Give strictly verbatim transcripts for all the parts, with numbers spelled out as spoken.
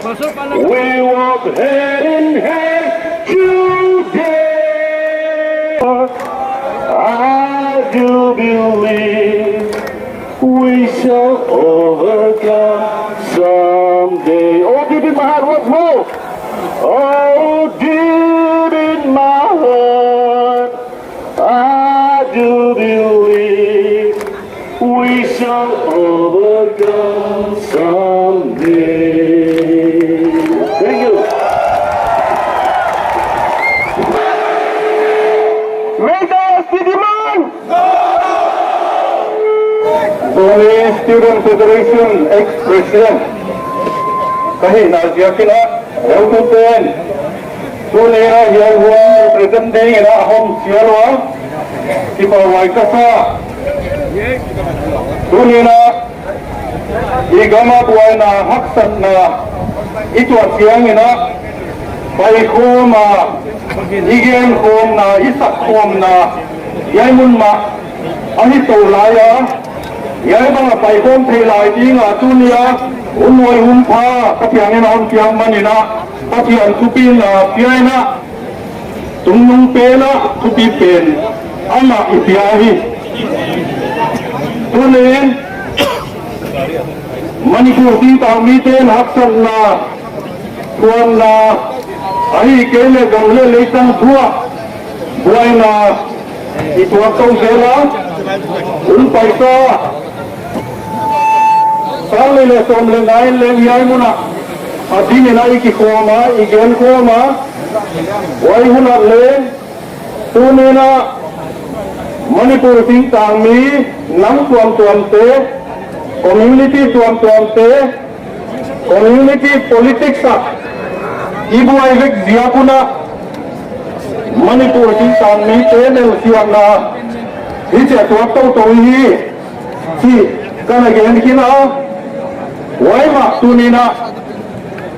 We walk hand in hand today. I do believe we shall overcome someday. Oh, deep in my heart, once more. Oh, deep in my heart, I do believe we shall overcome someday. Thank you. May the S T demand. Zomi Student Federation ex-president ka hihna ziakin a, heutute'n tuni a hiai hun represent dingin a hon sial ua, kipahhuai ka sa. Tuni a i gam a buaina haksatna i tuah chiangin a, paikhawm a, i genkhawmna, i sakkhawmna hiai mun mah ahi tou lai a, hiai bang a paikhawm thei lai ding a tuni a hun nuai hun pha Pathian in a hon piak manin a, Pathian thupina piaina tungnung pen a thupi pen amah i pia hi. Tuni in Manipur singtang mite'n haksatna, thuamna, ahihkeileh gam leh leitang thu a buaina i tuak tou zel a, hun paisa sang nih leh sawm leh nga in leng hiai mun a a dingin a i kikhawm a, i genkhawm a, huai hun a leng tuni a Manipur singtang mi, nam tuamtuamte, community tuamtuamte, community politics a i buai vek ziak un a, Manipur singtang mite nelsiamna hichi a tuak toutou hi chih ka na gen khin a. Huai mah tuni a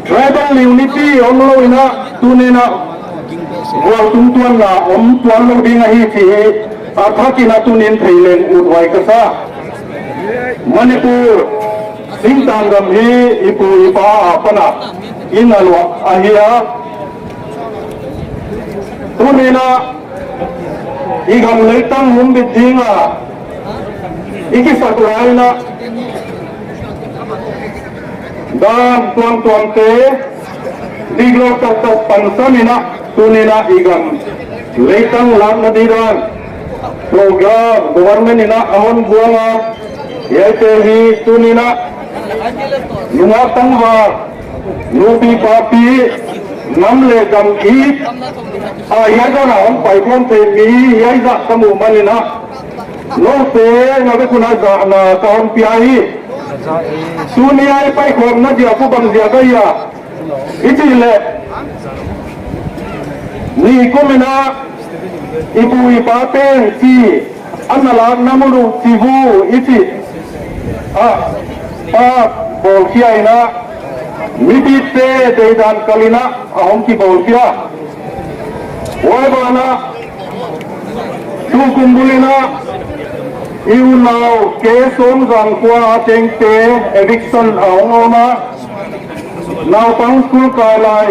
tribal unity omlou in a, tuni a vualtung tuanna om tuanlou ding ahi chih a thakin a tuni in thei leng uthuai ka sa. Manipur singtang gam hi i pu i pa apan a i na luah ahi a. Tuni a i gam leitang humbit ding a i kisak lai in a, dam tuamtuamte, diklou taktak pansan in a, tuni a i gam leitang lakna didan program government in a a hon buang a, hiaite hi tuni a nungak tangval, nupi papi, nam leh gam it a hiai dan a hon paikhawm thei mi hiai zah ka muh manin a, noute na vek un a zahna ka hon pia hi. Tuni a i paikhawmna ziak uh bang ziak ahia i chih leh, nikum in a i pu i pate'n chi a na lakna mun uh chivu i chih a, pa bawlkhia in a, mipite deidan kal in a a hong kibawlkhia. Huai ban ah tukum bul in a i unau K Sawmzang khua a tengte eviction a hong om a, naupang school kai lai,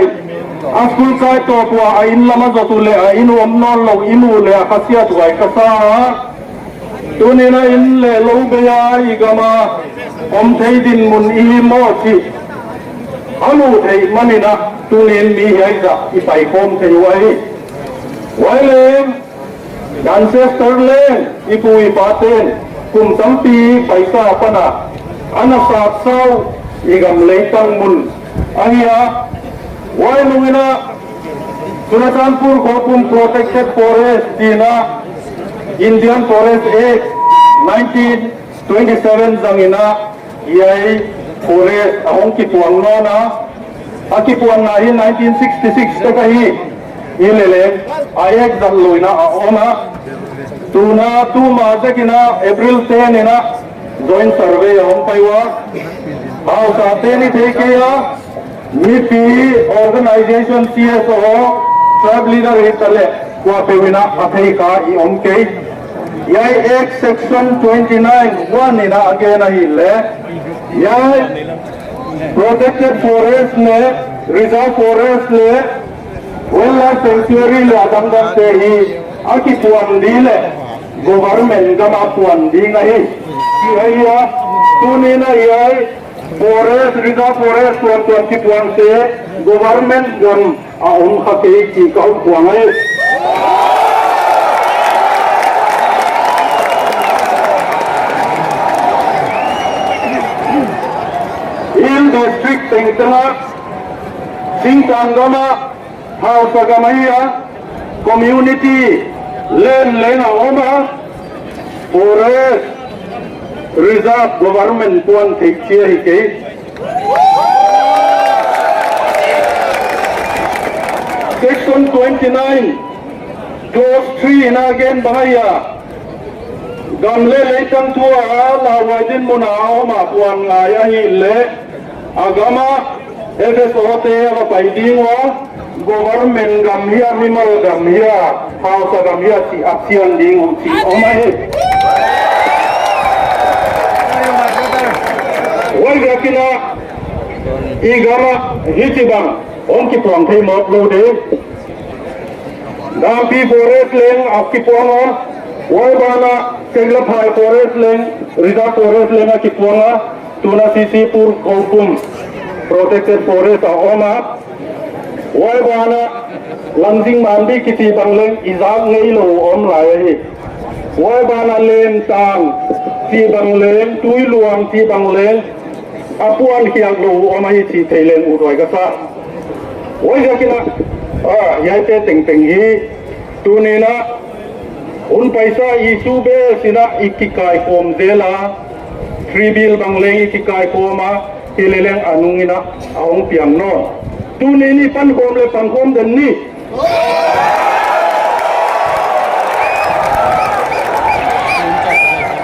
a school kai tawp ua a inn lam a zot uleh a inn uh om nawnlou i muh leh a khasiathuai ka sa a. Tuni in a inn leh lou bei a i gam a om thei dinmun i hi maw chih a muh theih manin a, tuni in mi hiai zah i paikhawm thei uhi. Huai leng Ancestor leng i pu i pate'n kum tampi paisa apan a a na satsa uh i gam leitang mun ahi a. Huai nung in a Churachandpur khua pum protected forest chi in a, Indian Forest Act nineteen twenty seven zang in a hiai forest a hong kipuang nawn a. A kipuanna hi nineteen sixty six tek ahi. Hileleng a act zat lou in a a om a. Tuni a tuma zek in a April ten in a joint survey a hong pai ua, hausate'n i thei kei a, mipi, organization, C S O, tribe leader hitaleh kuapeuh in a a thei kha i om kei. Hiai Act section twenty nine one in a a gen ahihleh, hiai Protected forest leh, reserve forest leh, wildlife sanctuary leh a dangdangte hi a kipuang di leh government gam a puang ding ahi. Hiai a, tuni'n a hiai forest, reserve forest tuamtuam kipuangte government gam a om kha kei chih ka hon puang ahi. Hill District tengteng a, Singtang gam a, hausa gam ahi a, community land leng a om a, forest reserve government puang theih chih ahi kei. Section twenty-nine, clause three in a gen bang ahi a, gam leh leitang thu a lauhuai dinmun a om a puang ngai ahihleh, a gam a F S O te a va pai ding ua, government gam hia, mimal gam hia, hausa gam hia chih a chian ding uh chih om ahi. Huaiziakin a, i gam a hichibang hong kipuang thei mawk lou di. Dampi forest leng a kipuang a, huai banah Senglaphai forest leng, reserve forest leng a kipuang a, tuna C C Pur Koupum protected forest a om a, huai banah Lamjing Manbi kichibang leng i zak ngeilou om lai ahi. Huai banah Lentang chibang leng, Tuiluang chibang leng, a puang khiak lou om ahi chih thei leng uthuai ka sa. Huaiziakin a, ah, hiaite tengteng hi, tuni'n a, hun paisa issue bek in a i kikaikhawm zel a, Free Bill bang leng i kikaikhawm a, hileleng a nung in a, a hong piang nawn. Tuni'n i pankhawm leh pankhawm den ni.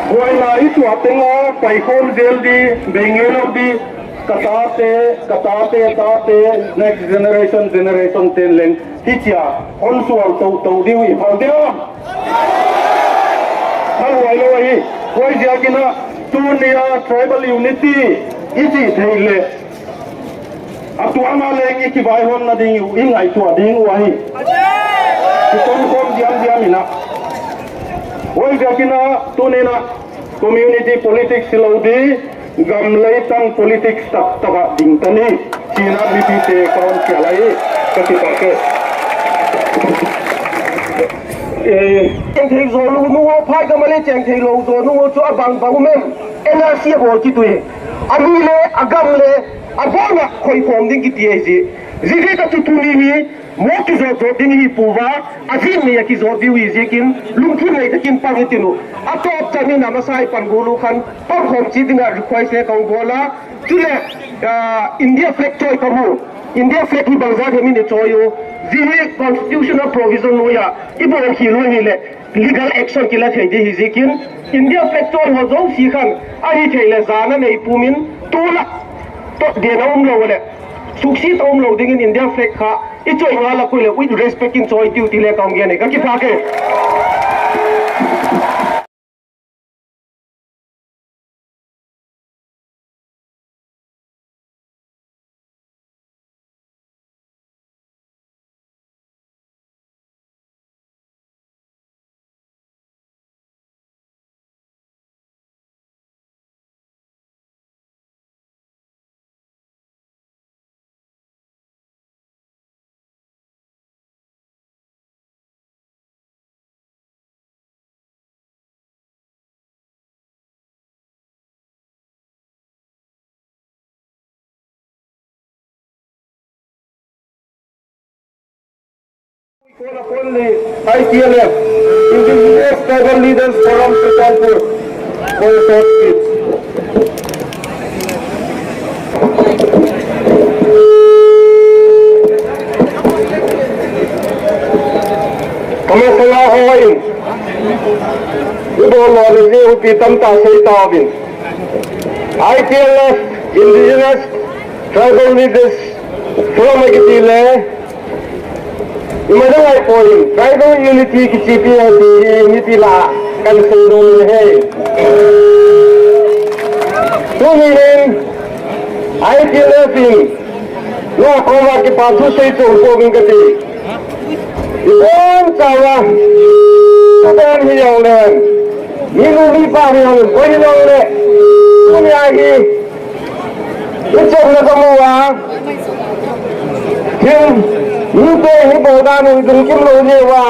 Buaina i tuah teng a, paikhawm zel di, bei ngeilou di, ka tate, ka tate, tate, next generation, generation te'n leng hichia hon sual toutou di uh i phal diam? Phal huai lou ahi. Huaiziakin a, tuni a tribal unity i chih theih leh, a tuam a leng i kivaihawmna ding uh i ngaihtuah ding uh ahi. Kitonkhawm diamdiam in a. Huaiziakin a, tuni'n a, community politics hilou di, gam leitang politics taktak a ding ta ni chih in a mipite ka hon chial ahi, ka kipak e. Eh, cheng thei zou lou nu, phai gam a leh cheng thei lou zou nu chu a bangbang uh mem. N R C a bawl kituh. A mi leh, a gam leh, a bawl a khoikhawm ding kiti ahi zi. Ziaziak a chu tuni hi, maw kizawt zawt ding hi pua, a zin ni a kizawt di uh hi ziakin, lungthim nei takin pang i tin uh. A tawp chan in a masa i pan gul uh khan, pankhawm chih ding a request leng ka hon bawl a. Chuleh, ah, India flag chawi ka mu. India flag hi bangzah hiam in i chawi uh. Zi hi constitutional provision nuai a i bawl khia lou hileh, legal action kila thei di hi ziakin, India flag chawi ho zosia khan, ahihkeileh zan a nei pum in, tulai toh den a om lou leh, suksiat a om lou dingin India flag kha i chawi ngal a, koi leh with respect in chawi tiu ti leng ka hon gen e, ka kipak e. Call upon the I T L F, Indigenous Tribal Leaders Forum, Churachandpur, for a short speech. Ka masang a hong in, i bawl lou leh hupi tamtak sei ta uvin. I T L F, Indigenous Tribal Leaders Forum a kiti leh, i mai dang ai poi, tribal unity kichi pi a ti hi, unity la kan sei dong hi. Tuni in, I T L F in, no koma kipahthu sei chauh kou ka chi. I bang chauh a, student hi jongleng, minu mipa hi jongleng, koi hi jongleng, tuni a hi, i chauh na ka mu a, thil, mite hi bawldan uh i lungkim lou hi ua,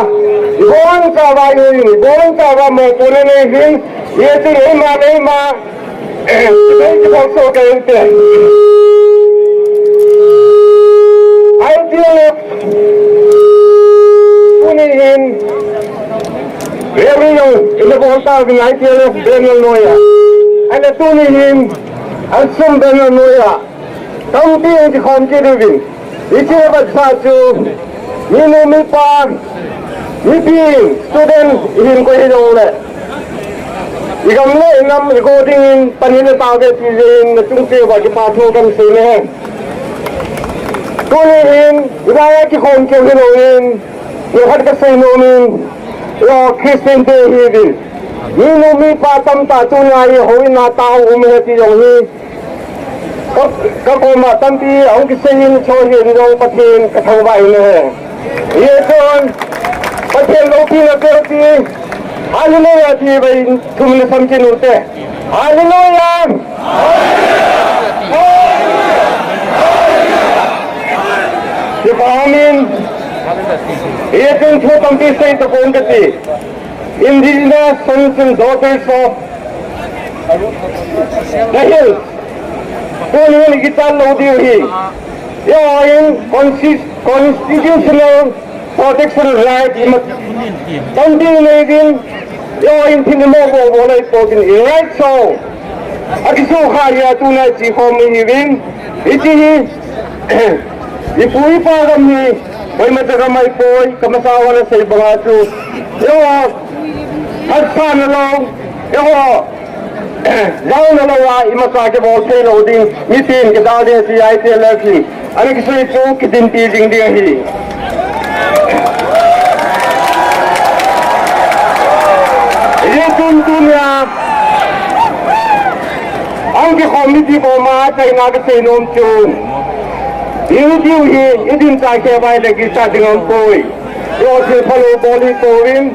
i bang chauh a i, i bang chauh a mo ko ne ne hin, i chi ei ma, ei ma, Thank you also, Kayute. I T L F, tuni hin, Reverend Yong, in the Volta in I T L F, Daniel Noya. And the tuni hin, and some Daniel Noya. Tampi in the Khom Kirubin. Ichi a bat sa chu, minu mipa, mipi, student, i hin koi hi jongleng. I gam leh i nam i go dingin, panin a tau ve ti zen, na chungte va kipahthu kan sei ne. Tuni hin, i va kikhom keu hi lou in, i khat ka sei nom in, i Christian te hi din. Minu mipa tamtak tuni a i houin a tau um hi ti jong hi. Ka, ka koma tampi, a hong kisei in choi hi in jong Pathian ka thangvah in he. Ye chon, Pathian lopina keu ti, Hallelujah ti vai thum le sam ki nute. Hallelujah! Kipa amen. Ye chon thu tampi sei ta kon ka ti. Indigenous sons and daughters of the hills. Tuni in i kichal lou diu hi. Yo in consti-, constitutional protection right i mat. Tanding nei din. Yo in thil mo bo bo lai po din i right so. A kisu kha ya tuni chi khom i win. I chi hi. I pu i pa gam hi. Hoi ma ta gam ai poi. Ka masa wala sei banga chu. Yo. Hat sa na lou. Yo. Zau na lou a, i masa ke bawl thei lou ding, mipi'n ke dal ding si I T L F hi. Ani kisui chu, kidinpi ding ding hi. Ye tun tun ya. Ang ke khom ni ti bo ma, China ke sei nom chu. Diu diu hi, i din sa ke vai le ki sa ding om poi. Yo thil phalou bawl hi kou in.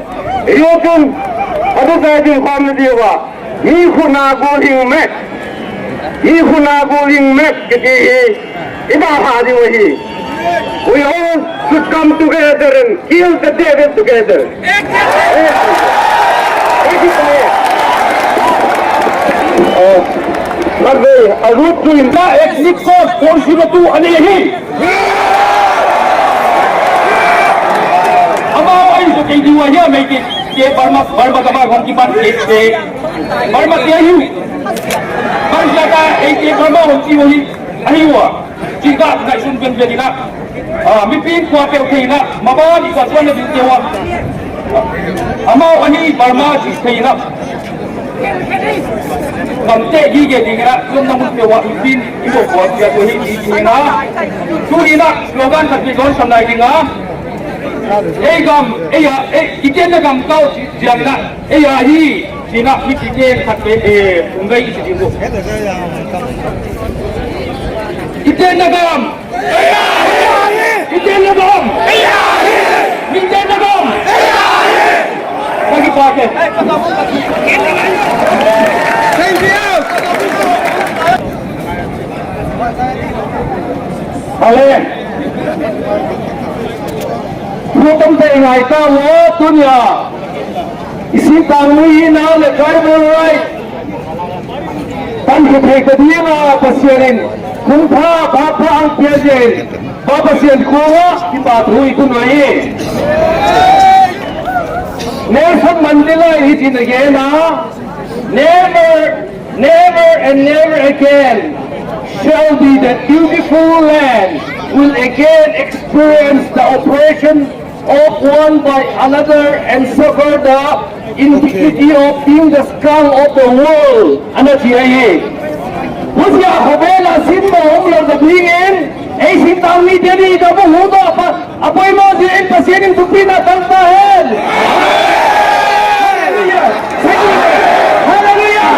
Yo tun, a tu sa ding khom ni diu a. Mi khut a gul hing mek. Mi khut a gul hing mek, ka chi hi. I ba ha di wa hi. We all should come together and kill the devil together. Oh, a root to in the ethnic cause, kong si ba tu ani hi. Amau ai so kei di wa hi, mai kei, kei Burma, Burma ka ba kong ki ban kei, kei. Burma te ahi uh. Burma ka, ei te Burma hong chi uh hi, ahi uh a. Chi ka, ngai sun pen pen ina. Ah, mipi'n kua pe okay ina. Maba ni kua tuan na bin te wa. Amau ani Burma chi te ina. Kam te gi ge ding ina. Yom na mun pe wa mipi'n. I bo kua pe ko hi gi ina. Tu ina. Slogan ka pi don sam nai ding a. Ei gam, ei ya, ei, i ken na gam kau chi, jiang na. Ei ya hi. China mi kiten khat pen, eh, um gai i chi ding uh. Kiten na gam. Kiten na gam. Kiten na gam. Bagi pakai. Thank you. Ale. Thu tamte ngai ta lou tuni a. I singtang nui hi na le tribal right. Tan khe thei ta ding a Pathian in. Kung pha, pha, pha ang pia zen. Pa Pathian kong a, kipahthu i tun ngai e. Nelson Mandela hi chin again a. Never Never and never again shall be that beautiful land will again experience the oppression of one by another and suffer the indignity of being the scum of the world. Ana chi ahi. Husia hobela simba umla the being in, ei singtang ni teni da bu huda pa, Apoimo Jesu in Pasian in thupina tang ta hen. Hallelujah. Hallelujah.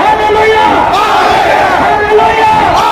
Hallelujah. Hallelujah.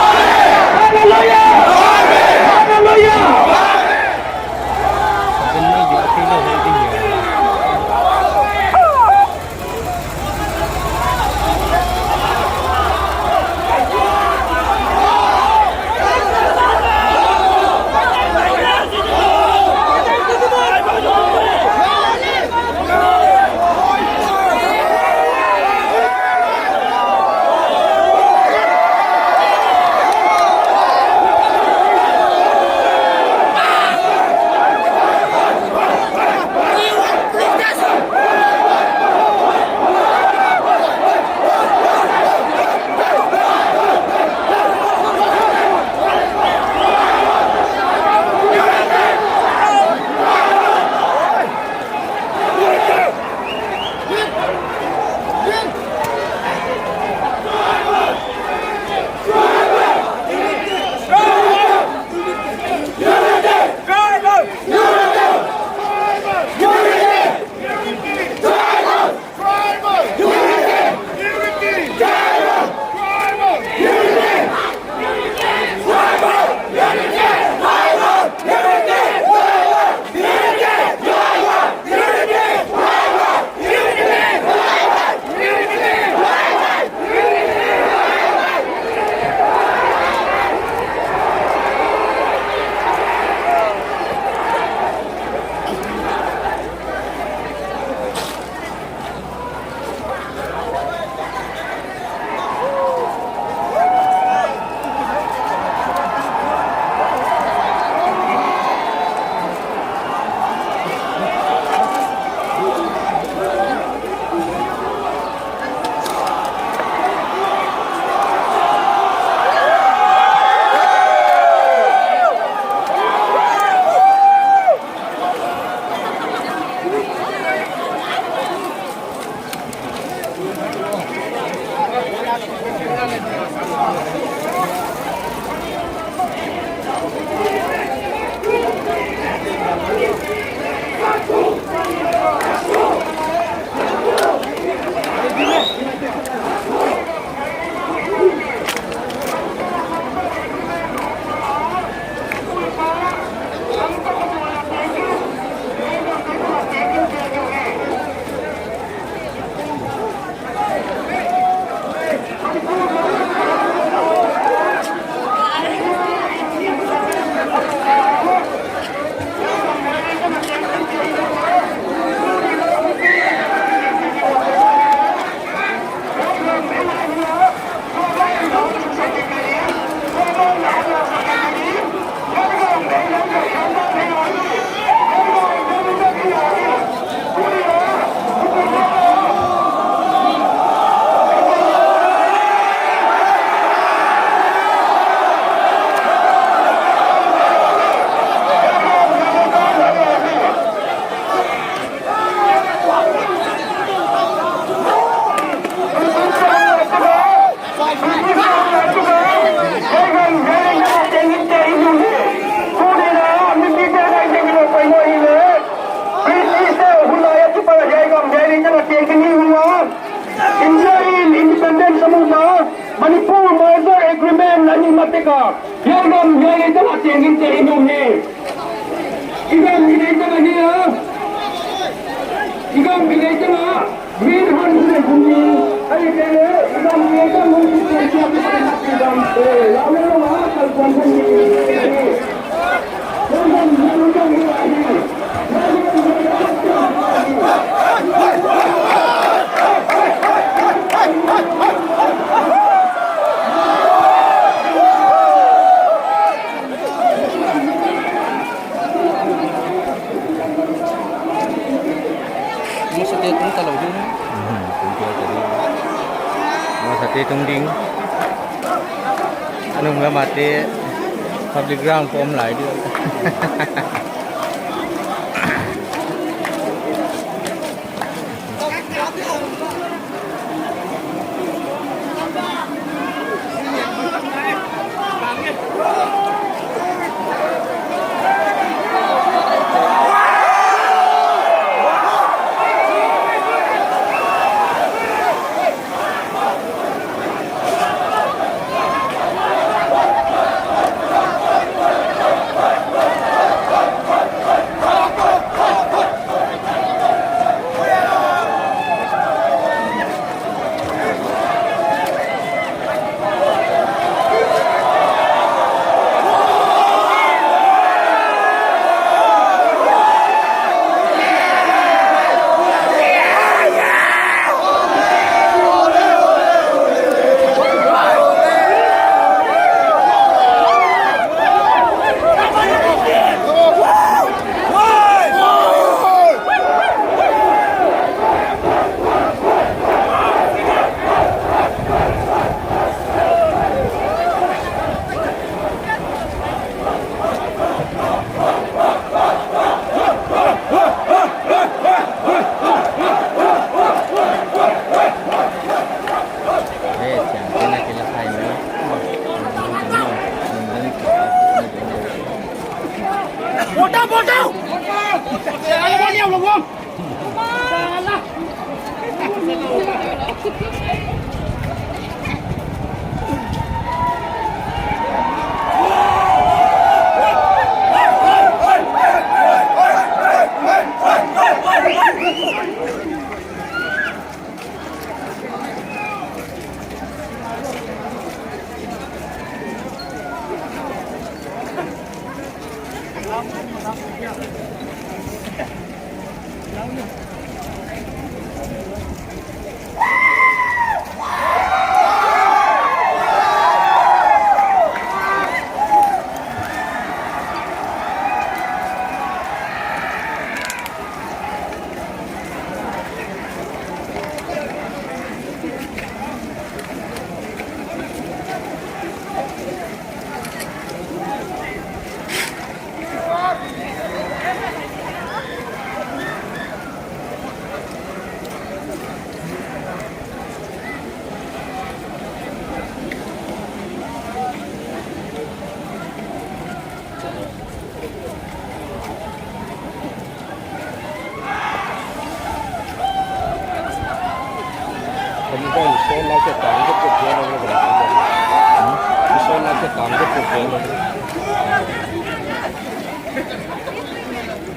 Masa te tung ta lou ding. Mhm, tung ta lou ding. Masa te tung ding. A nung lam ah te public ground pawm lai ding.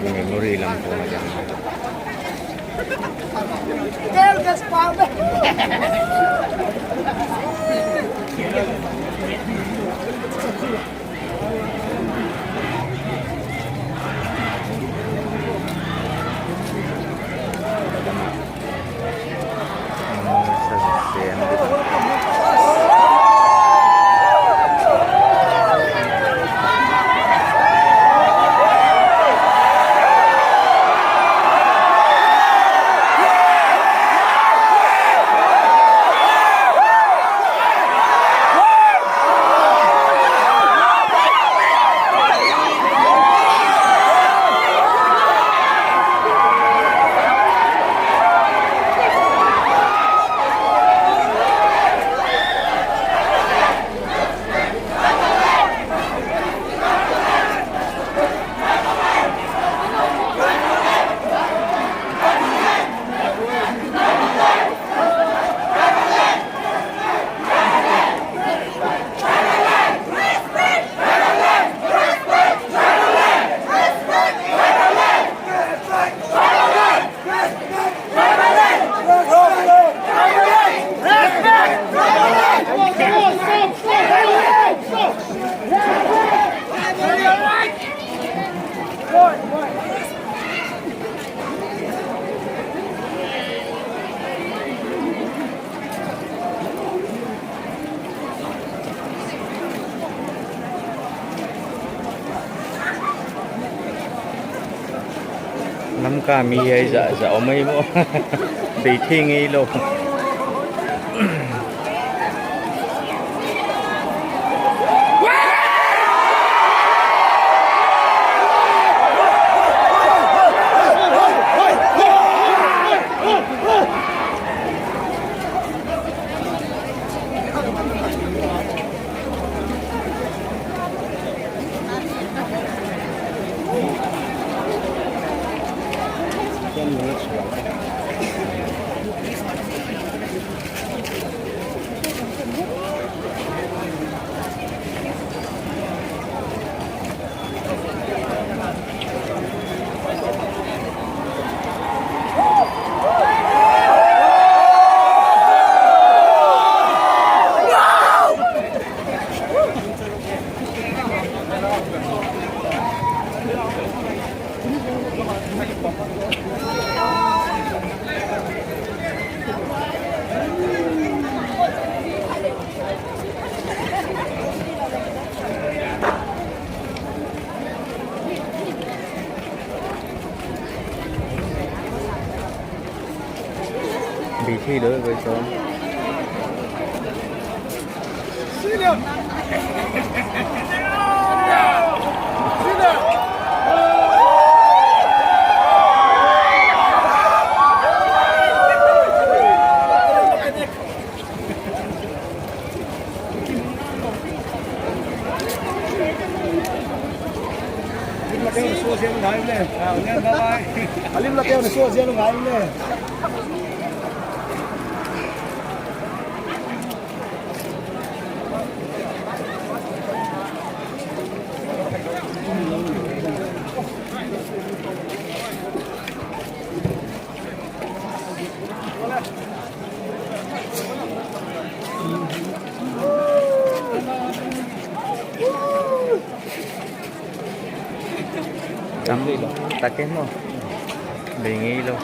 Memory lam pawh a jang. Lamka mi hiai zahzah om ei maw. Bei thei ngei lou. Bei thei lou, bei thei. Alim la teu ni suah zian ngai le. Tam tak e maw. Bei ngei lou.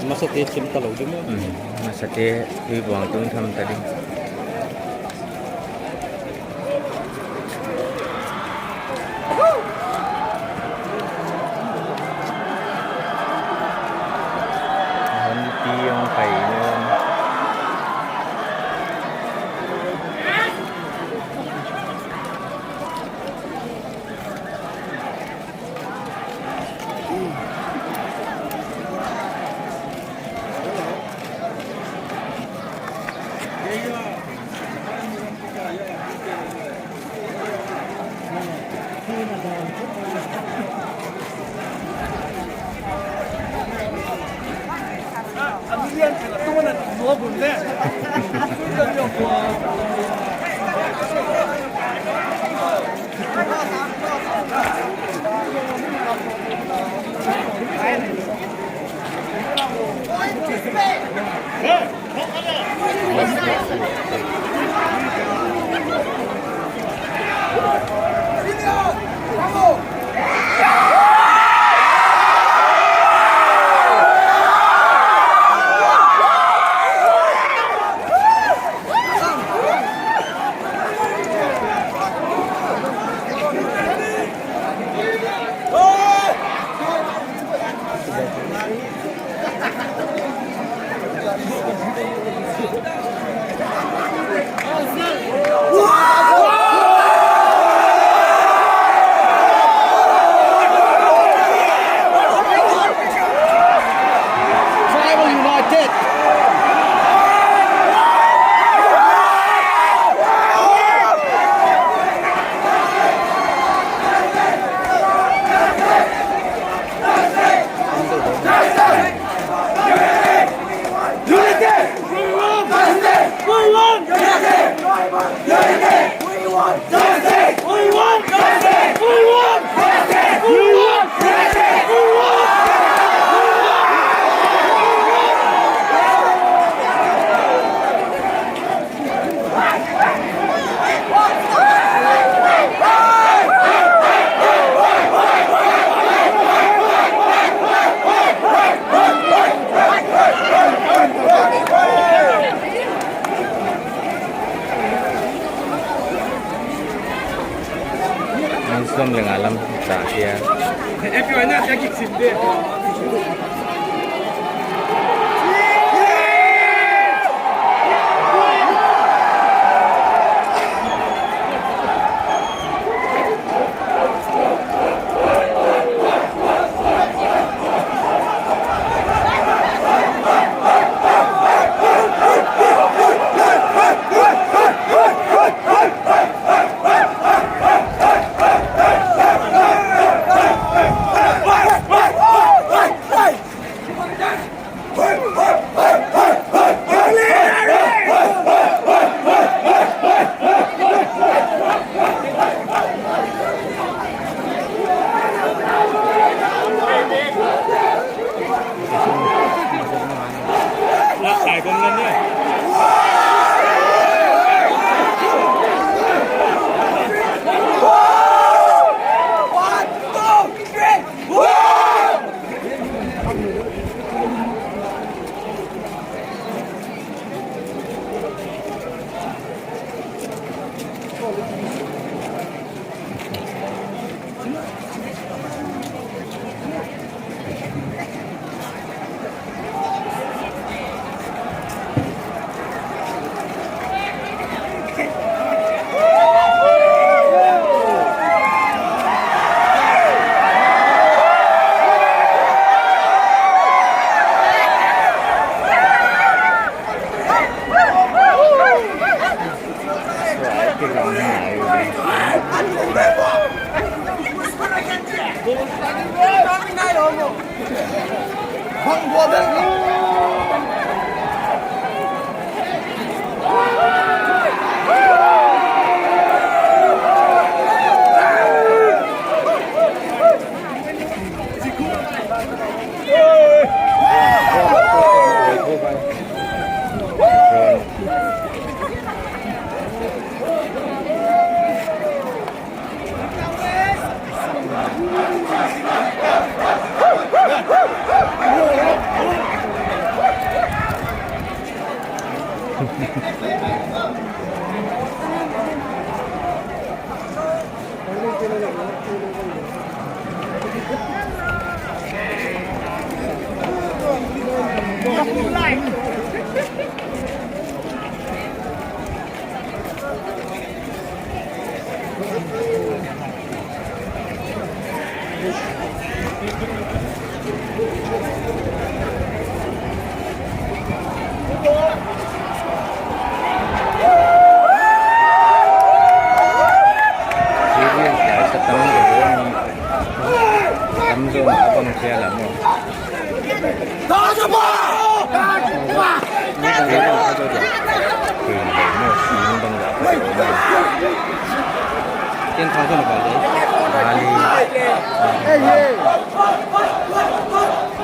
Masate chim ta lou di maw. Hmm. Masate tui buang tung tham ta di. Hon pi ong kai nuam. Sawm leh nga lam ta hia.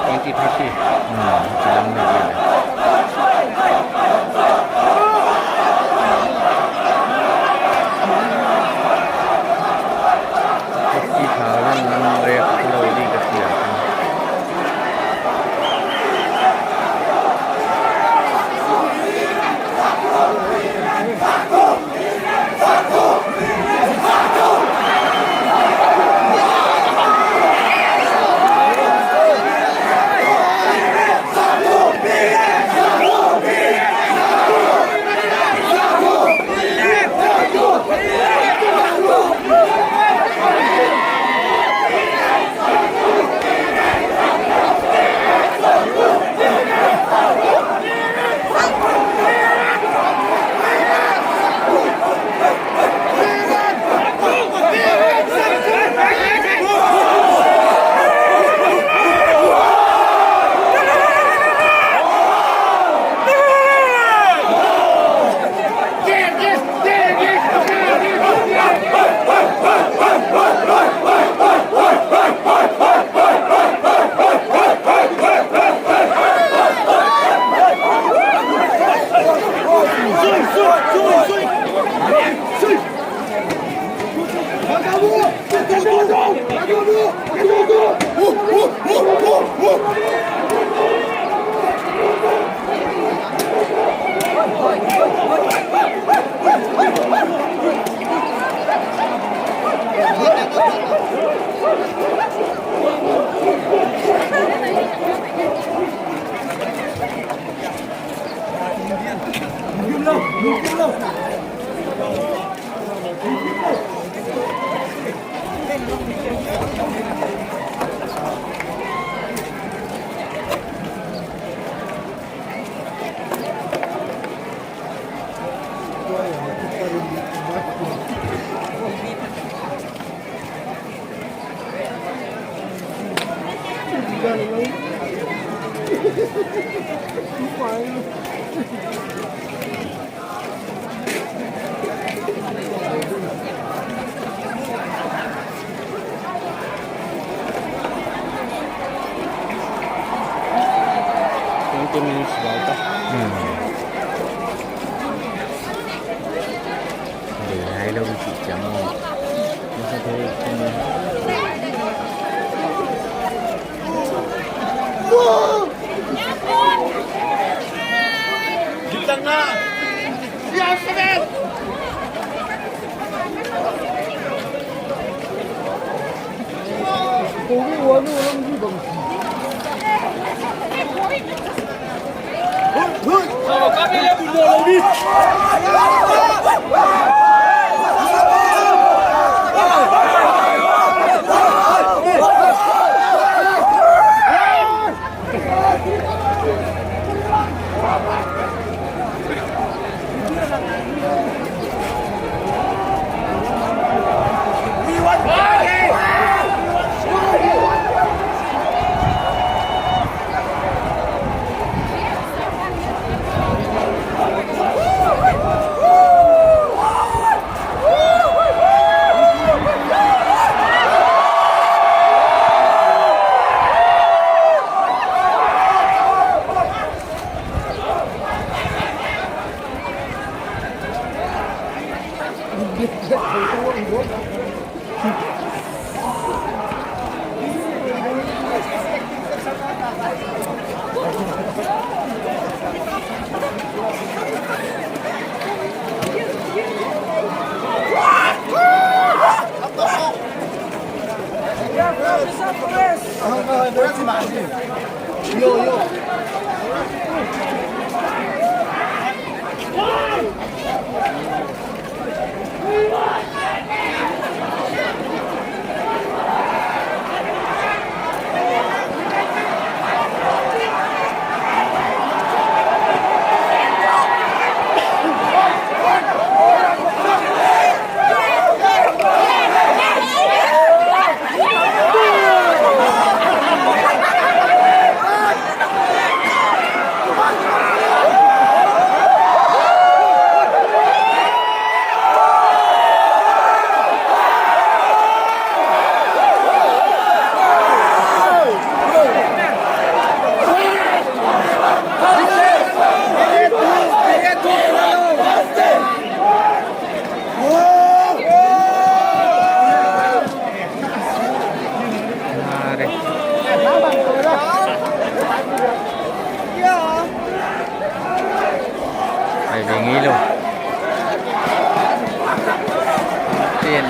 Twenty thirty. Hmm, fifty thousand lam rate lou di ka sia. Twenty minutes bawl ta. Hmm. Dei nai lou chih chiang. Masa tu kami. Ai, ding ilo. Tin.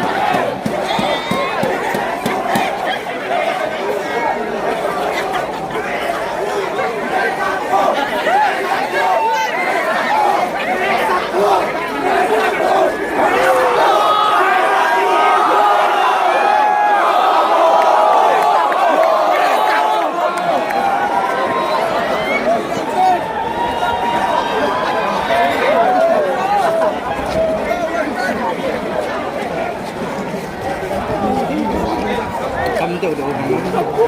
Kam deuh deuh.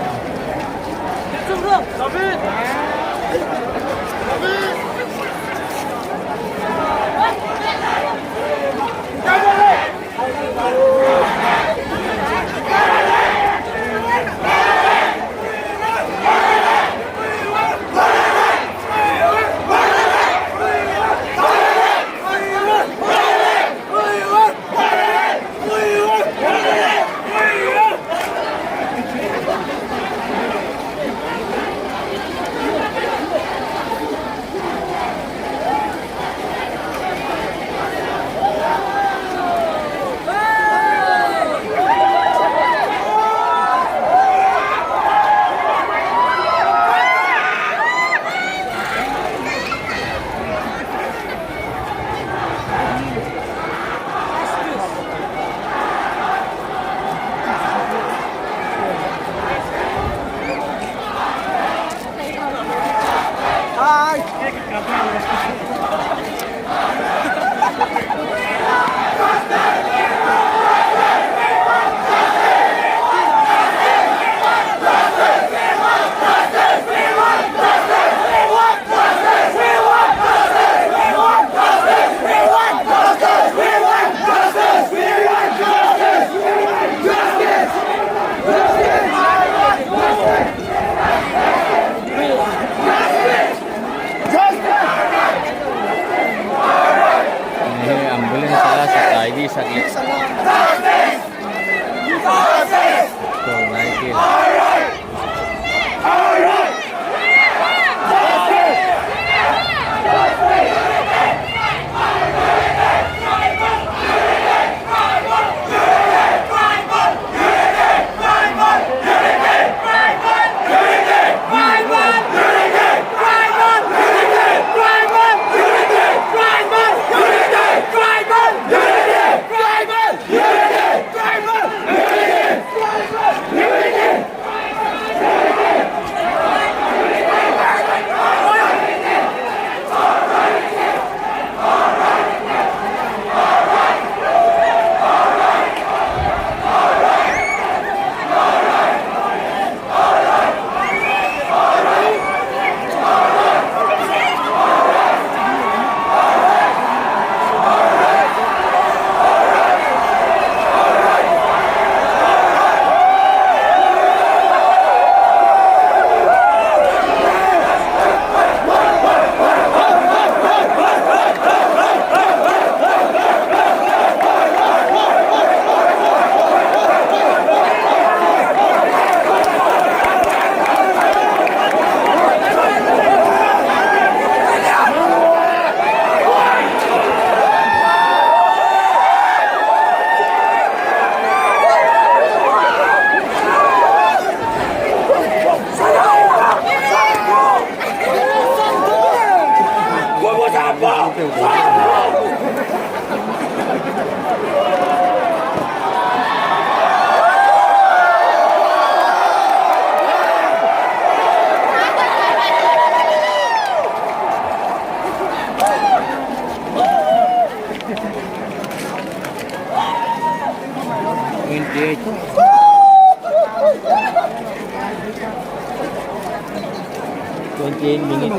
Twenty-eight minutes.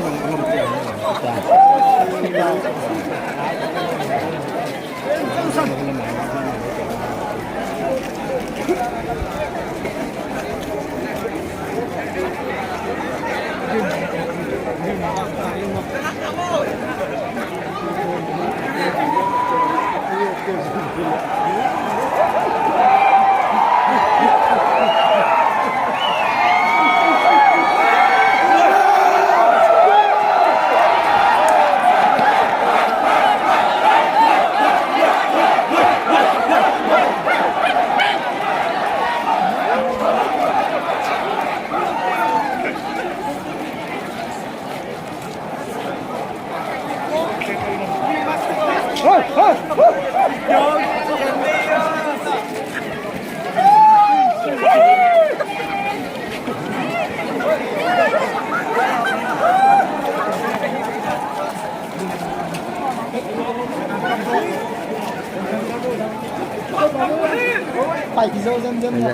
Pai ki zo zem zem ya.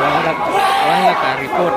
Wan lak, wan lak a report.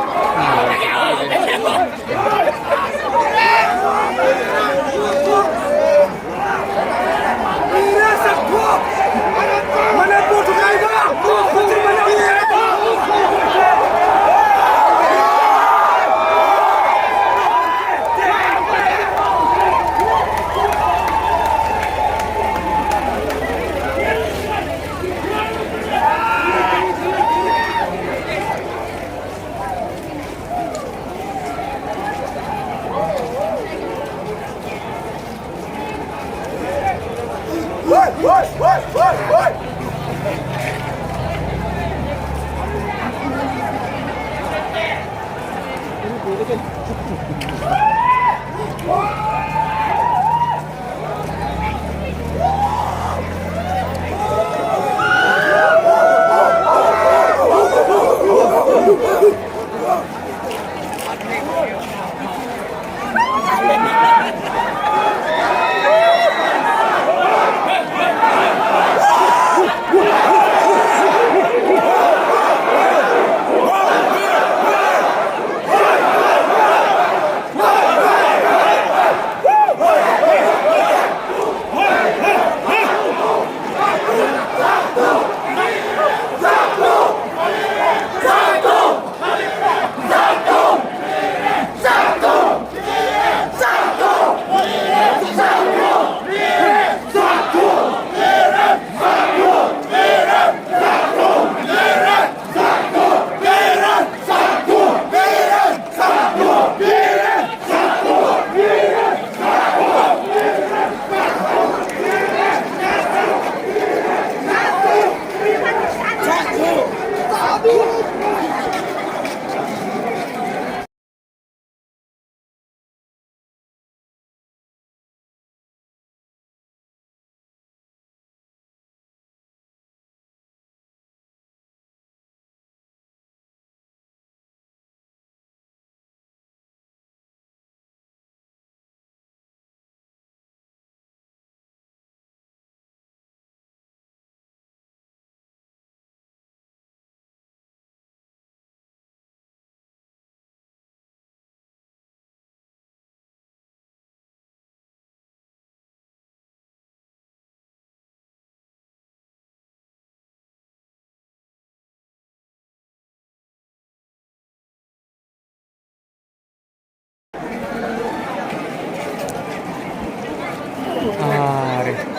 Are.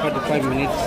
Forty-five minutes.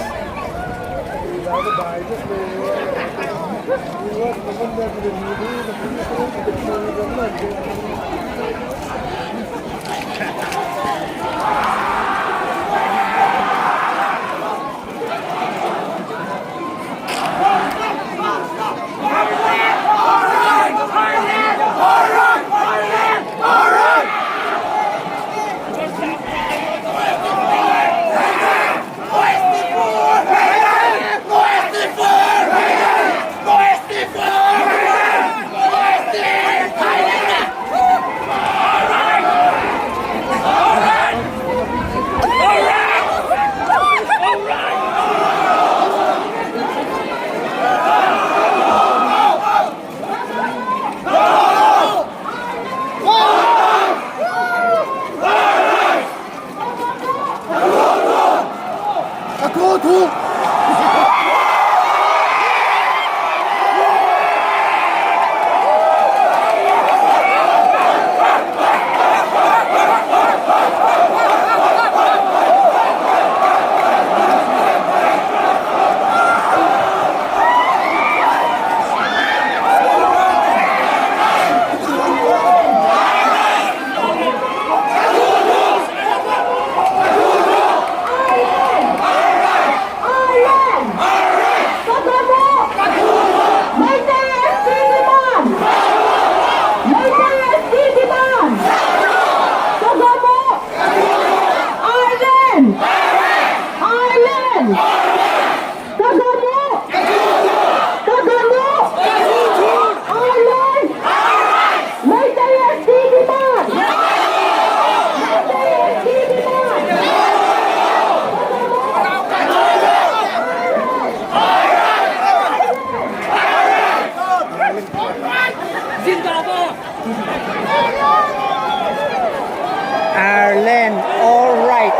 Ireland, all right.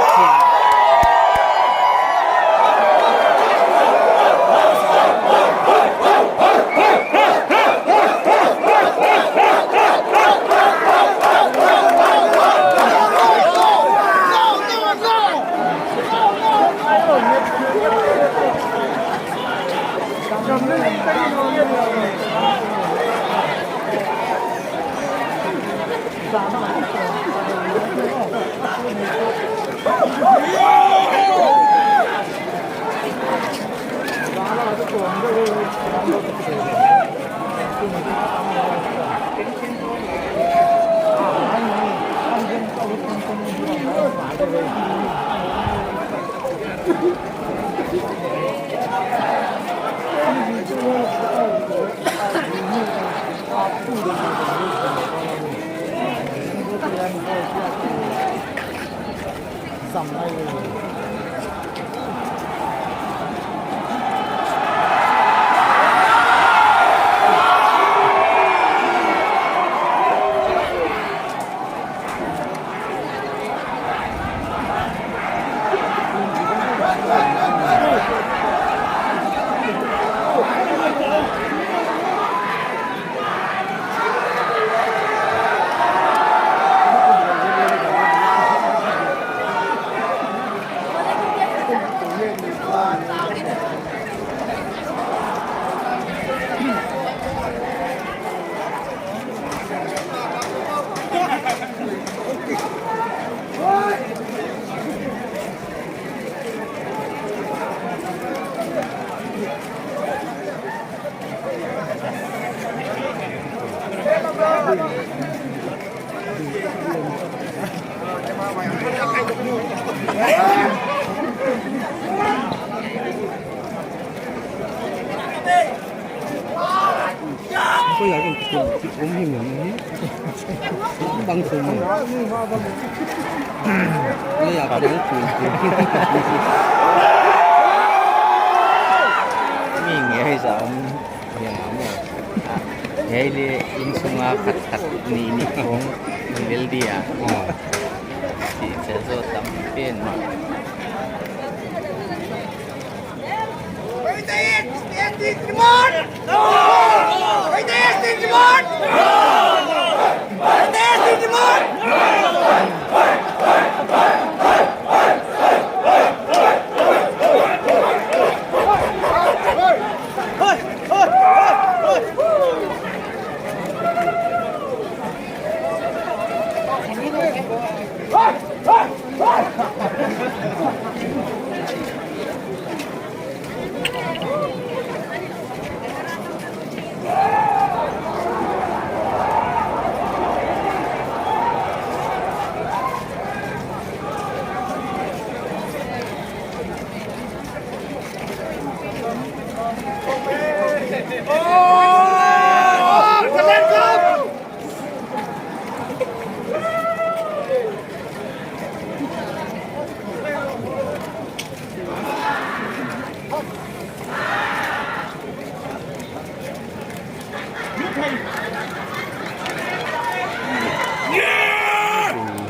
Ko ya kan ki kum ki kum hi mo ni. Bang kum mo. Ko ya kan kum. Ni nge hai sa om. Yang amo. Hei le, inn sunga khat khat ni ni kong ni lel dia. Ah. Si se zo tam pen.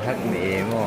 Hak ni emo.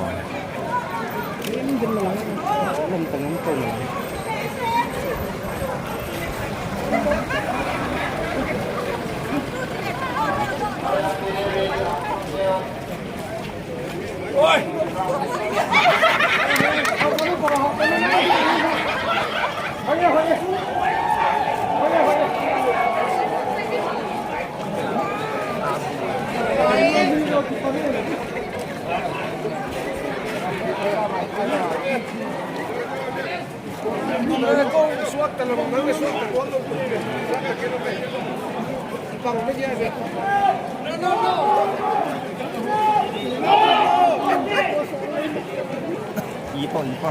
Ipo, ipo.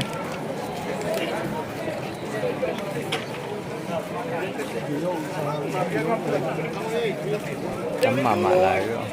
Tam mahmah lai uh.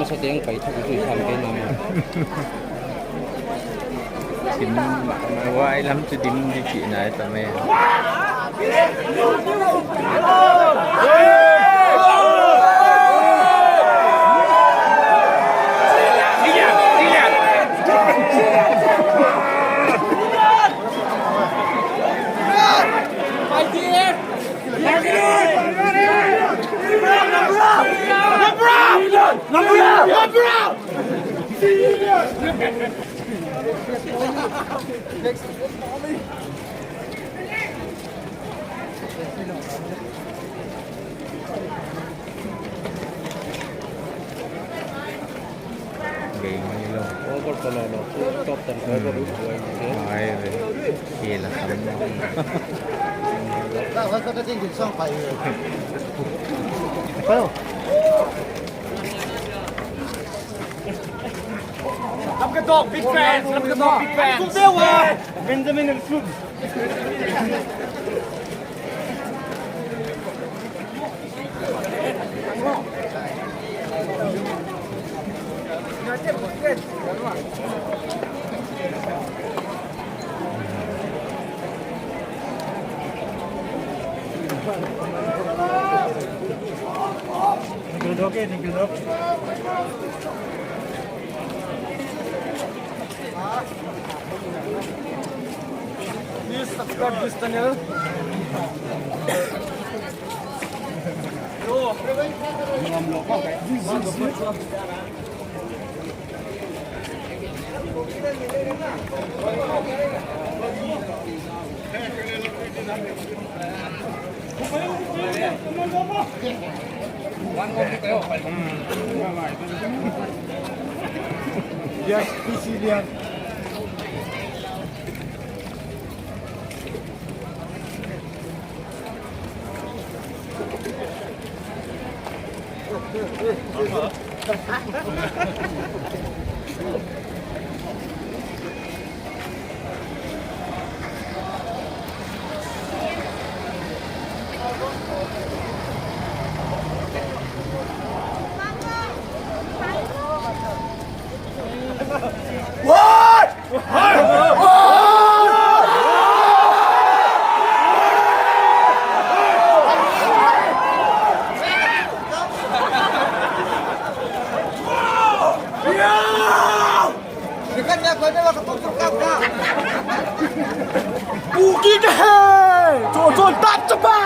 Sa deng pai thak zui tham kei na ma. Sim, wai lam chu dim di chi nai ta me. Gay mai lo. Over to lo lo. Top ten over. Mai re. Kila kan. Lamka Dog, big fans. Lamka Dog, big fans. Benjamin and Sud. Please subscribe this channel. Yes, P C D N. Buki ka he! Chon chon tap chapa!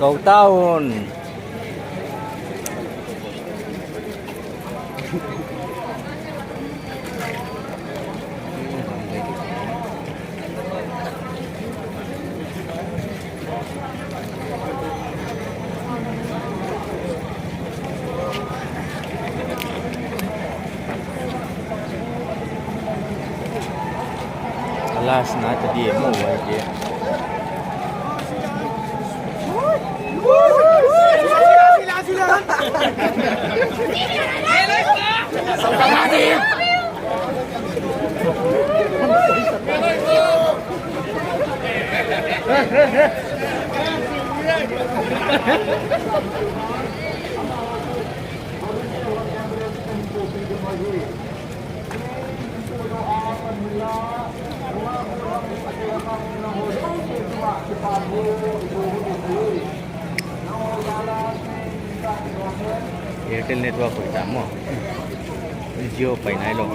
Kau taun. Last na ta di mo wa ke. Airtel network hoih ta maw. Jio pai nailou.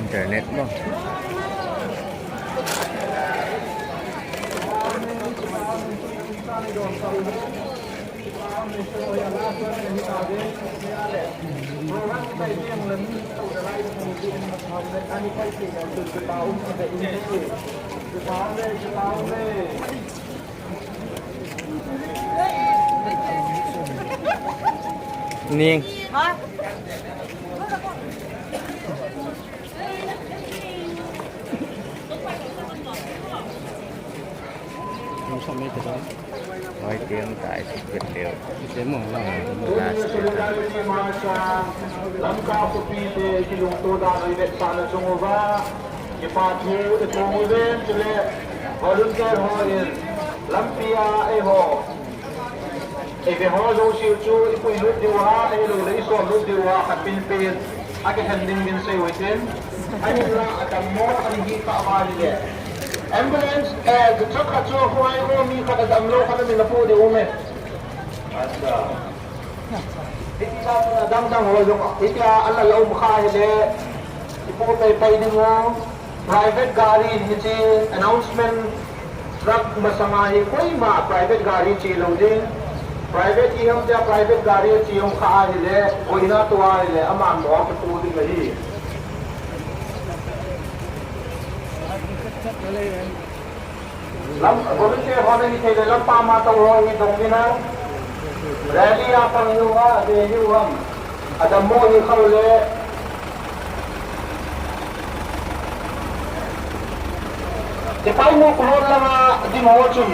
Internet maw. Ning. Hoi tiang tai si pet leo. Last year. Lamka khopite kilungto dan i vetsahna sung uva, kipahthu i thum uven, chule volunteer hon lampi a eiho, ei ve ho zosia chu i puilut diu a, eilouhleh i sawmlut diu a, khat pen pen a kikhen ding min sei uhitin. Ahinla a dammo a ni hi kha uva ahileh, ambulance, eh, truck khat chu a huai ua mi khat a damlou khat a min a puh ding uh me. Acha. Hitia dangdang ho zong hitia a la la um kha hileh, i puh paipai ding uh. Private gari hichi announcement truck masanga hi koimah private gari chi lou ding. Private i ham tia private gari chi om kha ahileh, koina tua ahileh, aman mo kipu ding ahi. Lam, volunteer hon a hithei leh lampi a tou ho hi dong ding a. Rally a pang hi ua, a ve hi uam. A dammo hi kha uleh. Tipaimukh road langa ding ho chun,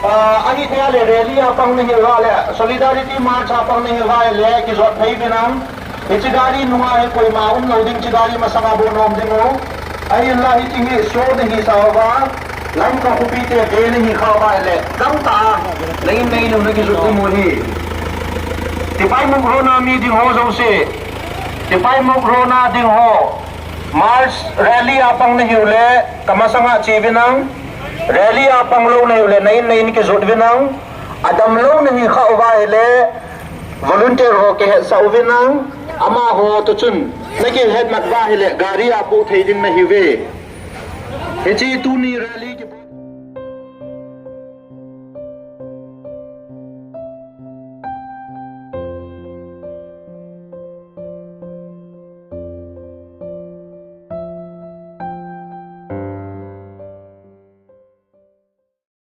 ah, a hithei leh rally a pang na hi ua leh, Solidarity March a pang na hi ua leh, kizot phei ding a. Hichi gari nunga hi koimah um lou ding, chi gari masanga bou na om ding uh. Ahinla hichi hi show na hi sa uva, Lamka khopite ve na hi kha uva leh, gangtah a, na in na in uh na kizut ding uh hi. Tipaimukh road na mi ding ho zosia, Tipaimukh road na ding ho, March rally a pang na hi uleh, ka masanga chi uvin ang, rally a pang lou na hi uleh, na in na in kizut uvin ang, a damlou na hi kha uva hileh, volunteer ho kihetsah uvin ang, amaho toh chun na kihetmat uva hileh gari a puh thei ding na hi uve. Hichi tuni rally